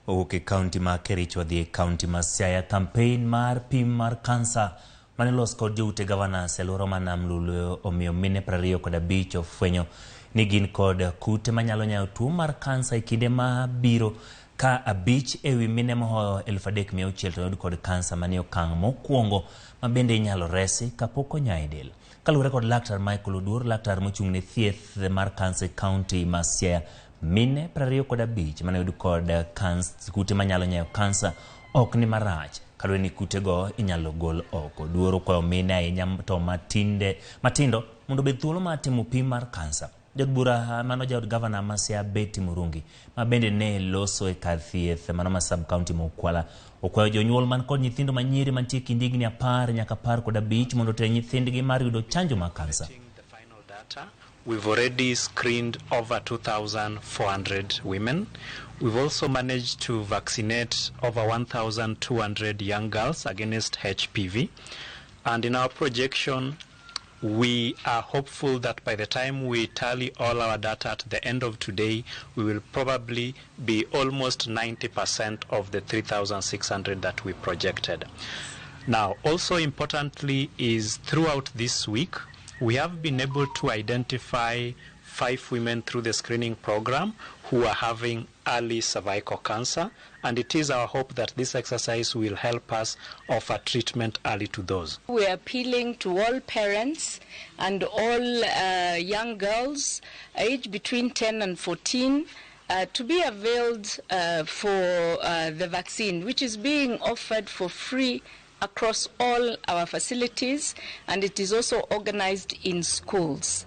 Owuok e kaunti ma Kericho wadhi e kaunti ma Siaya. Campaign mar pim mar kansa mane olos kod joute governors e alwora ma Nam Lolwe omiyo mine 25 ofwenyo ni gin kod kute manyalo nyayo tuo mar kansa e kinde mabiro, ka 5 ewi mine mohoyo 3600 to oyud kod kansa manie okang' mokwongo ma bende inyalo resi kapok onya e del. Kaluwore kod Laktar Michael Oduor, laktar mochung' ne thieth mar kansa e kaunti ma Siaya, mine 25 mane oyud kod kute manyalo nyayo kansa ok ni marach, kaluwore ni kutego inyalo gol oko. Oduor okwayo mine ahinya to matindo mondo obed thuolo mar timo pim mar kansa. Jaod bura mano jaod gavana ma Siaya Betty Murungi, ma bende ne loso e kar thieth mano ma sub county ma Ukwala, okwayo jonyuol man kod nyithindo manyiri mantie kind higni 10 nyaka 15 mondo oter nyithindgi mar yudo chanjo mar kansa. We've already screened over 2,400 women. We've also managed to vaccinate over 1,200 young girls against HPV. And in our projection, we are hopeful that by the time we tally all our data at the end of today, we will probably be almost 90% of the 3,600 that we projected. Now, also importantly is throughout this week, we have been able to identify 5 women through the screening program who are having early cervical cancer, and it is our hope that this exercise will help us offer treatment early to those. We are appealing to all parents and all young girls aged between 10 and 14 to be availed for the vaccine, which is being offered for free across all our facilities, and it is also organized in schools.